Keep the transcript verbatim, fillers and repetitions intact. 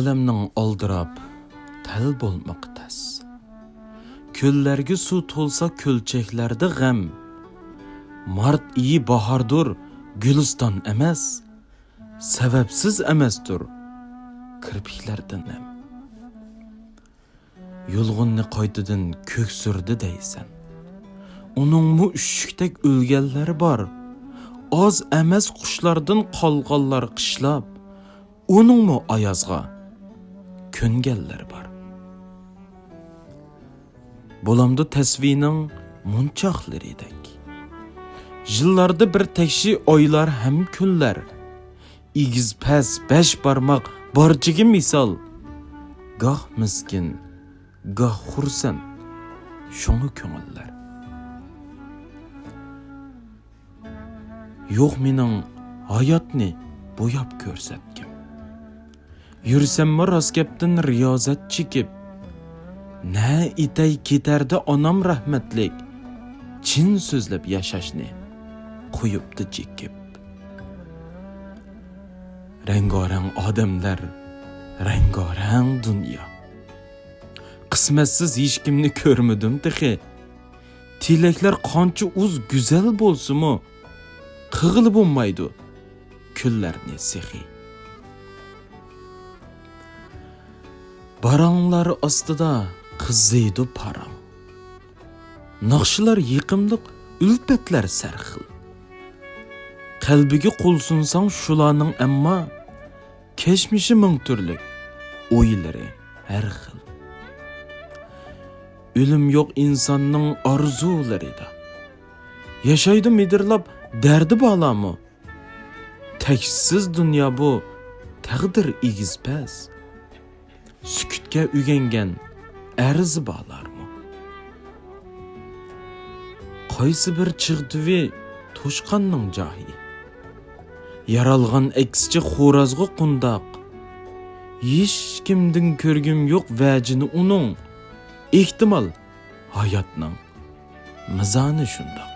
ئالەمنىڭ ئالدىراپ تەل بولمىقى تەس. كۆللەرگە سۇ تولسا كۆلچەكلەردە غەم. مارت ئېيى باھاردۇر، گۈلىستان ئەمەس. سەۋەبسىز ئەمەستۇر كىرپىكلەردە نەم. يۇلغۇننى قايتىدىن كۆكسۈردى دەيسەن. ئۇنىڭمۇ ئۈششۈكتەك ئۆلگەنلەر بار. ئاز ئەمەس قۇشلاردىن قالغانلار قىشلاپ، ئۇنىڭمۇ ئايازغا كۆنگەنلەر بار. بولامدۇ تەسۋىنىڭ مونچاقلىرىدەك؟ يىللاردا بىر تەكشى ئايلار ھەم كۈنلەر. ئېگىز پەس بەش بارماق بارچىگە مىسال. گاھ مىسكىن، گاھ خۇرسەن، شۇڭا كۆڭۈللەر. يوق مېنىڭ ھاياتنى بوياپ كۆرسەتكۈم. يۈرسەممۇ راست گەپتىن رىيازەت چېكىپ، نە ئېتەي كېتەردە ئانام رەھمەتلىك، چىن سۆزلەپ ياشاشنى قويۇپتۇ چېكىپ. رەڭگارەڭ ئادەملەر، رەڭگارەڭ دۇنيا. قىسمەتسىز ھېچكىمنى كۆرمىدىم تېخى. تىلەكلەر قانچە ئۇز گۈزەل بولسىمۇ، قىغىلى بولمايدۇ كۈنلەرنى سېخىي. باراڭلار ئاستىدا قىزىيدۇ پاراڭ. ناخشىلار يېقىملىق، ئۈلپەتلەر سەرخىل. قەلبىگە قول سۇنساڭ شۇلارنىڭ ئەمما، كەچمىشى مىڭ تۈرلۈك، ئويلىرى ھەر خىل. ئۆلۈم يوق ئىنساننىڭ ئارزۇلىرىدا. ياشايدۇ مىدىرلاپ دەردى بالامۇ؟ تەكشىسىز دۇنيا بۇ، تەقدىر ئېگىز پەس. سۈكۈتكە ئۆگەنگەن ئەرزى بالارمۇ؟ قايسى بىر چىغ تۈۋى توشقاننىڭ جاھى؟ يارالغان ئەكسىچە خورازغا قونداق. ھېچكىمدىن كۆرگۈم يوق ۋەجىنى ئۇنىڭ. ئېھتىمال، ھاياتنىڭ مىزانى شۇنداق.